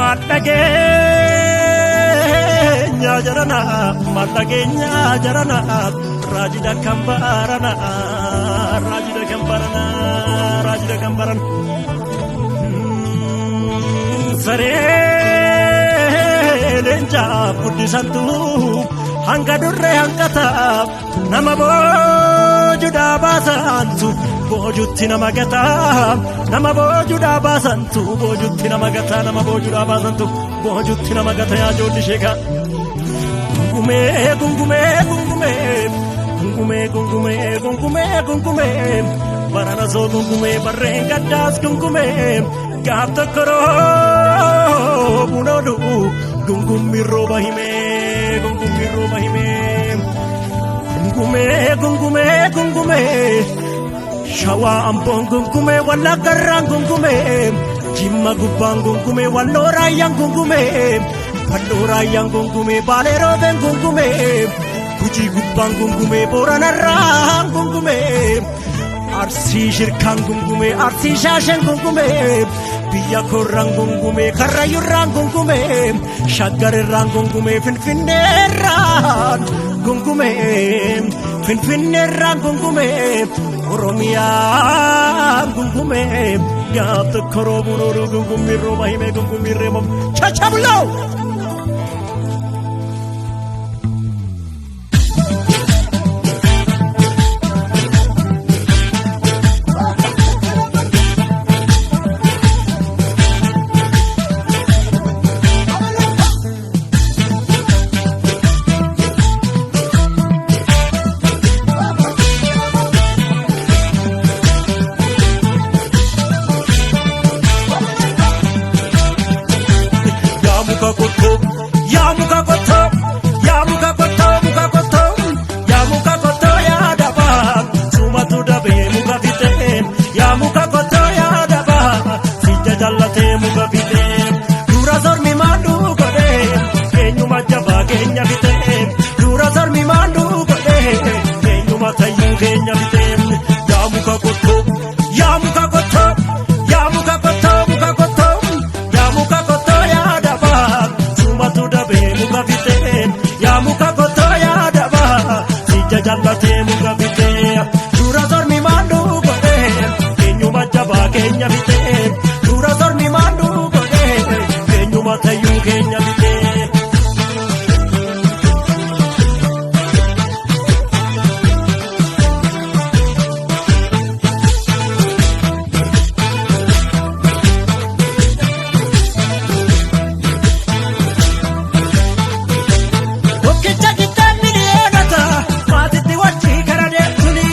Maal dhageenya jarana, maal dhageenya jarana, raajida kan barana, raajida kan barana, raajida kan barana. Saree leencaaf guddisantu hanga durree hanqataaf nama boojuudhaa baasantu boojutti nama gataa, nama boojuudhaa baasantu boojutti nama gataa, nama boojuudhaa baasantu boojutti nama gata. Yaa ijoolli sheekaa. Gungumee, gungumee, gungumee, gungumee, gungumee, gungumee, gungumee, barana soo gungumee, barreen gaddaas gungumee, gaaf tokko roobuun oolu gungummi rooba himee, gungummi rooba himee. Gungumee, gungumee, gungumee, Shawaa Amboon gungumee, Wallaggarraan gungumee, Jimma gubbaan gungumee, Walloo Raayyaan gungumee, Walloo Raayyaan gungumee, Baalee Roobeen gungumee, Gujii gubbaan gungumee, Booranarraan gungumee, Arsii Shirkaan gungumee, Arsii Shaasheen gungumee, biyya korraan gungumee, Karrayyurraan gungumee, Shaggarirraan gungumee, Finfinneerraan gungumee, Finfinneerraan gungumee, Oromiyaan gungumee, gaaf tokko roobuun ooluu gungummiin rooba himee, gungummiin reeba chachabuloo. Yaa muka qottoo, yaa muka qottoo, yaa muka qottoo, muka qottoo, yaa muka qottoo, yaa dabaa, sumatu dabee muka fixee, yaa muka qottoo, yaa dabaa, sija jallatee muka fixee, dura sormi maanduu godhee, eenyuma jabaa keenya fixee, dura sormi maanduu godhee, eenyuma tayyuu keenya fixee, yaa muka qottoo, yaa muka qottoo, yaa muka qottoo, muka qottoo, yaa muka qottoo, yaa dabaa, sumatu dabee muka fixee, yaa muka qottoo, yaa dabaa, sija jallatee muka fixee, dura sormi maanduu godhee, eenyuma jabaa keenya fixee, dura sormi maanduu godhee, eenyuma tayyuu keenya fixee. Tokkicha qixxeen miliyoonata maatitti wajjii kara deemtuni,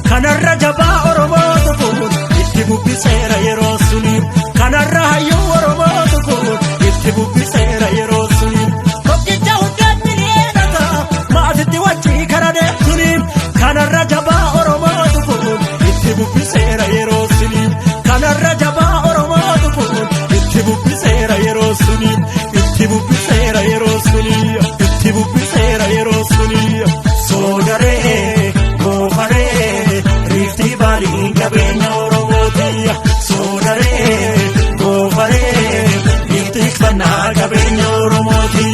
kanarra jabaa Oromootu kun itti bubbiseera yeroo suni, kanarra hayyuu Oromootu kun itti bubbiseera yeroo suni. Tokkicha hundeen miliyoonata maatitti wajjii kara deemtuni, kanarra jabaa Oromootu kun itti bubbiseera yeroo suni, kanarra jabaa Oromootu kun itti bubbiseera yeroo suni, itti bubbiseera yeroo suni, itti bubbiseera yeroo suni. Soodaree goofaree riiftii baalii qabeenya Oromooti. Soodaree goofaree riiftii fannaa qabeenya Oromooti.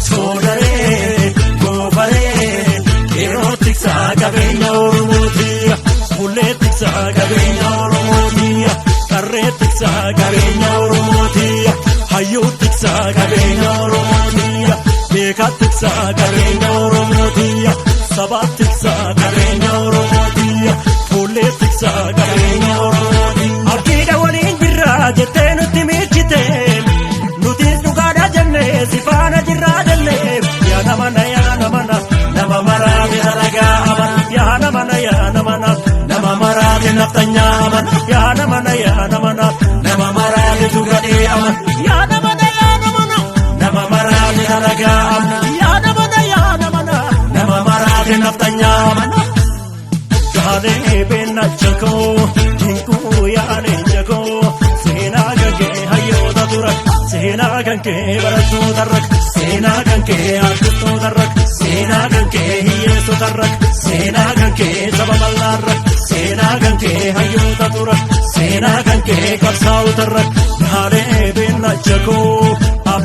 Soodaree goofaree qeerroo tiksaa qabeenya Oromooti. Hullee tiksaa qabeenya Oromooti. Qarree tiksaa qabeenya Oromooti. Hayyuu tiksaa qabeenya Oromooti. Beekaa tiksaa qabeenya Oromooti. Sabaa tiksaa qabeenya Oromooti. Fuullee tiksaa qabeenya Oromooti. Abdiidha waliin jirra jettee nutti miichite. Nutis dhugaadha jenne, si faana jirraa jenne. Yaa nama na, yaa nama na, nama maraate dalagaa aman. Yaa nama na, yaa nama na, nama maraate naftanyaa aman. Yaa nama na, yaa nama na, nama maraate tugadhee aman. Yaa nama na, yaa nama na, nama maraate dalagaa aman. Yaa nama na, yaa nama na, nama maraate naftanyaa aman. Gaalee beennacha koo jinkuu yaalee jakoo, seenaa kan kee hayyoota tura, seenaa kan kee barattoota rak, seenaa kan kee artistoota rak, seenaa kan kee hiyyeessota rak, seenaa kan kee saba bal'aa rak, seenaa kan kee hayyoota tura, seenaa kan kee qabsaa'ota rak. Gaalee beennacha koo.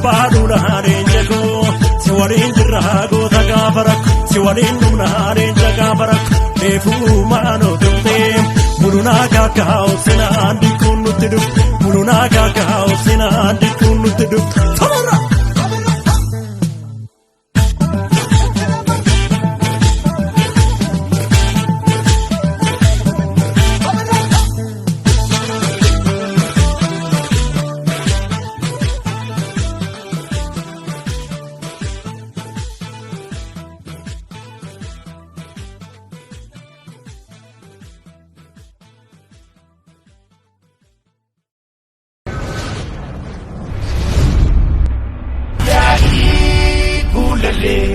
Abbaa duulaa leenca koo si waliin jirra goota gaafa rakko si waliin dhumna leenca gaafa rakko reefuu maanoo turtee mulunaa kaakaa obsinaan dikkuun nutti dhufte mulunaa kaakaa obsinaan dikkuun nutti dhufte. Tola! Yaa'ii guulalee.